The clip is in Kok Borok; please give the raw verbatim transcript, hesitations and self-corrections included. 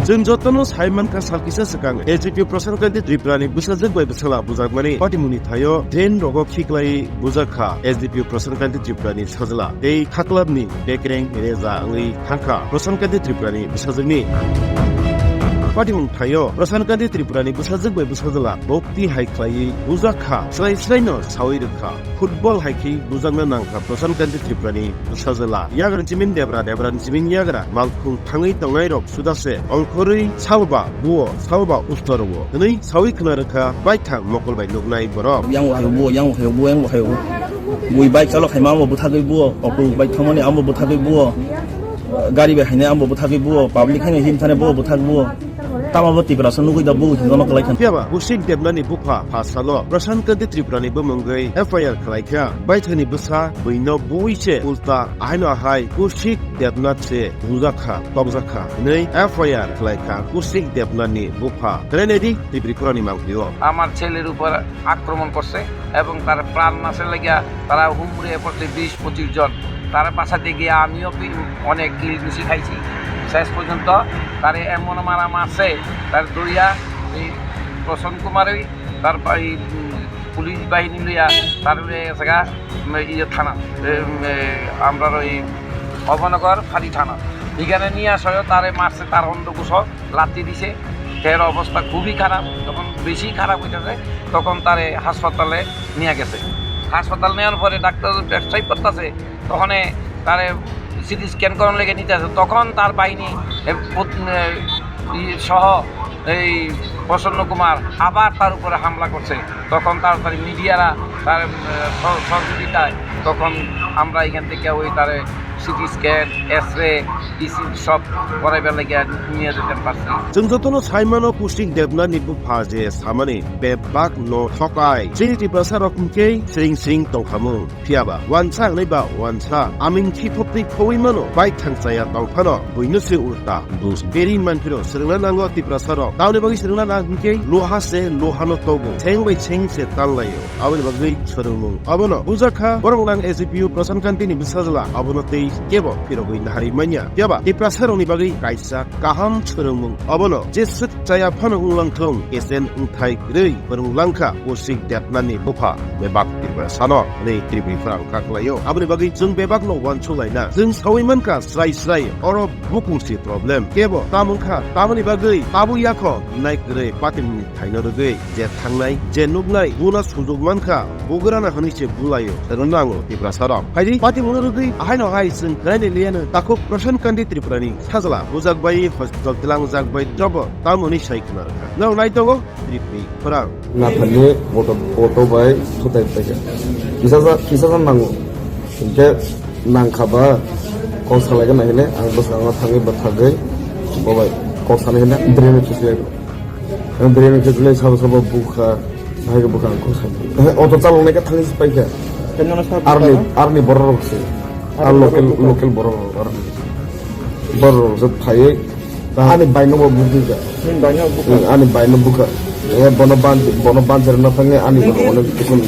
Chwng jotono sai mankha, sal kisa swkang S D P O Prasant Kanti Tripurani bwsajwk bai bwsala bujakmani patimungni thaio drain rogo khiklai bujakha S D P O Prasant Kanti Tripurani sajla tei khaklapni bekreng reza wngwi thangkha Prasant Kanti Tripurani bwsajwkni. Patimung thaio Prasant Kanti Tripurani bwsajwk bai bwsajwla bokti hai khlaiwi bujakha, srai sraino sawi rwkha. Football hai khe bujakna nangkha Prasant Kanti Tripurani bwsajwla. Yagra ni chiming debra, debra ni chiming yagra, malkhung thangwi tongnai rok suda se ongkhorwi sabo ba buo, sabo ba ustor o hwnwi sawi khna rwkha baithang mokol bai nuknai borok. Yang bo hayo buo, yang bo hayo buo, yang bo hayo. Bui bike chalok hai ma bo bwthagwi buo, auto bike thangmani amo bwthagwi buo, gari bai hainai amo bwthagwi buo, public haino him thani buo bwthagwi buo. Tamo bo Tiprasa nugwi da buo hinjono kwlai kha. Phiya ba Kushik Debnani bupha pha salo Prasant Kanti Tripurani bumungwi F I R khwlai kha. Baithangni bwsa buino bui se ulta ahaino ahai Kushik Debnath se bujakha, tokjakha hwnwi F I R khwlai kha Kushik Debnathni bupha. Krenedi Tripuri khorani mangpili o. আমার ছেলের উপর আক্রমণ করছে এবং তার প্রাণ নাশের লাগিয়া তারা হুমড়ে পড়ছে বিশ পঁচিশ জন। তারা বাঁচাতে গিয়ে আমিও পি-, অনেক কিল ঘুষি খাইছি। শেষ পর্যন্ত তারে এমন মারা মারছে, তার দইয়া এই প্রসন্ন কুমারই তার পা-, এই, উম, পুলিশ বাহিনী লইয়া তার লইয়া গেছে গা, উম, ইয়ে থানা, উম, এ, আমরার ওই অবনগর ফাঁড়ি থানা। এখানে নিয়ে আসলে তারে মারছে, তার অন্ধকুশ লাথি দিছে। এর অবস্থা খুবই খারাপ। যখন বেশি খারাপ হইতেছে, তখন তারে হাসপাতালে নিয়ে গেছে। হাসপাতাল নেওয়ার পরে ডাক্তার ব্যবসায়ী করতেছে, তখনে তারে সিটি স্ক্যান করার লেগে নিতে আছে। তখন তার বাহিনী, এ, পুত-, এ, ই সহ এই প্রসন্ন কুমার আবার তার উপরে হামলা করছে। তখন তাড়াতাড়ি মিডিয়ারা তার, এ, সহ-, সহযোগিতায় তখন আমরা এখান থেকে ওই তারে সিটি স্ক্যান, এক্সরে, ইসি সব করাইবার লাগিয়া নিয়ে যেতে পারছি। Chwng jotono sai mano, Kushik Debnathni bupha je samani bebak no thokai. Chini Tiprasa rok hwnkhe sring sring tongkhamu. Phiya ba wansa wngnai ba wansa aming khi phoptwi khowi mano, bai thang chaya tong phano buino se ulta dus beri man phiro swrwngna nango Tiprasa rok. Tamoni bagwi swrwngna nang hwnkhe loha se loha no togo, seng bai seng se tanlaio. Aboni bagwi swrwngmung abono bujakha borok nang S D P O Prasant Kanti ni bwsajwla abono tei kebo phirogwi naharwi manya. Phiya ba Tiprasa rokni bagwi kaisa kaham swrwngmung abono jeswk chaya phano wnglang thung, S N wngthai kwrwi phwrwng langkha Kushik Debnathni bupha bebak Tiprasano hwnwi Tripuri phwrang kha khlaio. Aboni bagwi chwng bebakno uansuk laina chwng sawi mankha srai srai oro bukung si problem. Kebo tamo wngkha, tamoni bagwi tabuk yakho nai kwrwi patimni thaino rwgwi je thangnai, je nuknai, buna sujuk mankha, bugrana hwnwi se bulaio, swrwngno nango Tiprasa rok. Phaidi, patimungno rwgwi, ahaino hai chwng khlainai liyano, takhuk Prasant Kanti Tripurani sajla, bujak bai hospital tlangjak bai drobo, tamoni sai khna rwkha. Norok nai tongo, Tripuri khorang. Nathani auto, auto bai sutai paikha. Kisa ja, kisa ja nango. Hinkhe nangkha ba, kok salai gana hine, ang bwskango thangwi bwthagwi, bobai kok sanai hine, drain o khislai. Ang drain o khislai, sabo sabo bukha, bahai bukha ang kok sanai. Auto chalok nai khe thangwi se paikha. Army, army borok rok se. Ar local, local borok rok, army. Borok rok se phaiwi, ani bai no bo bukha. Ani bai no bukha. Eh, bono ban, bono ban jera na thangwi ani bono onek kisu